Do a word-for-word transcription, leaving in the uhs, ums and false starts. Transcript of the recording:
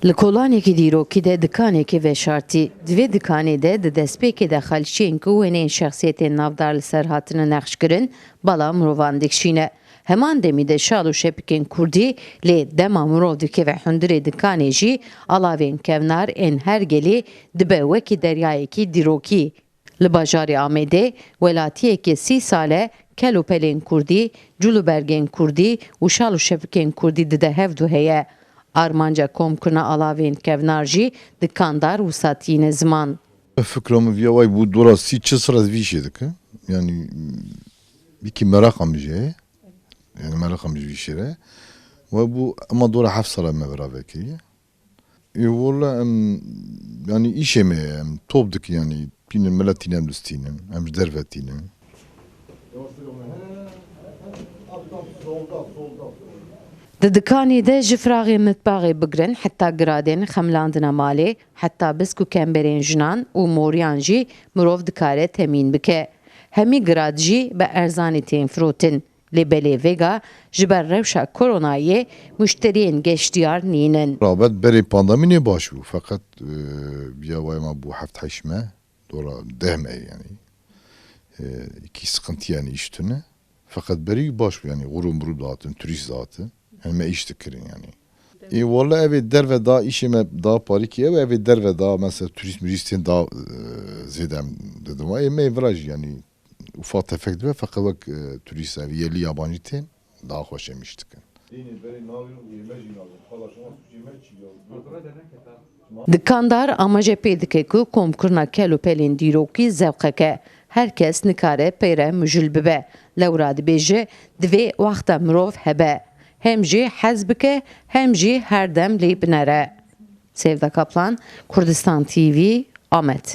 Li kolanekî dîrokî de dikanekê veşartî. Di vê dikanê de di destpêkê de xalçiyên ku wêneyên şexsiyetên navdar li ser hatine nexşkirin, bala mirovan dikişîne. Heman demî de şal û şepikên kurdî, lê dema mirov dikeve hundirê dikanê jî alavên kevnar ên her gelê dibe wekî deryayekî dîrokî. Li bajarê Amêdê welatiyeke sî sal e kel û pelên kurdî, cûl û bergên kurdî û şal û şepikên kurdî dide hevdu heye. Armanca komkirina alavên kevnar jî dikandar wisa tîne ziman. Fikra min viya way bû dora sî çil sal ez vî işê dikim. Yani, wekî meraqa min jî heye. Yani meraqa min ji vî işê re. Way bû ema dora heft sala me beraber kiriye. Ê walla em, yani îşê me ye, em top dikin yani. Tînin milet tînin, em distînin, em ji derve tînin. Di dikanê de ji firaxê mitbaxê bigirin heta giradên xemlandina malê, heta bisk û kemberên jinan û moriyan jî mirov dikare temîn bike. Hemî girad jî bi erzanî tên firotin. Lê belê vêga ji ber rewşa koronayê muşteriyên geştiyar nînin. Rabet berê pandemî nê baş bû, feqet, e, biya wayê me bû heft heşt me, dora deh me yani. E, iki sıkıntı yani iş tune. Feqet berî baş bû yani, gurû mirû dihatin, turîst dihatin. Yani me iş dikirin yani. Ê walla evê derve da, işê me da parîkî ew, evê derve da mesela turîst mirîstên da, e, zêde em didin. Ê me vira jî yani ufak tefek dibe, feqet wek, e, turîst, ev yerli yabancı tên, daha xweş em îş dikin. Dikandar amaje pê dike ku komkirina kel û pelên dîrokî zewqek e. Her kes nikare pê re mijûl bibe. Lewra dibêje, divê wexta mirov hebe. Hem jî hez bike, hem jî her dem lê binere. Sevda Kaplan, Kurdistan T V, Amed.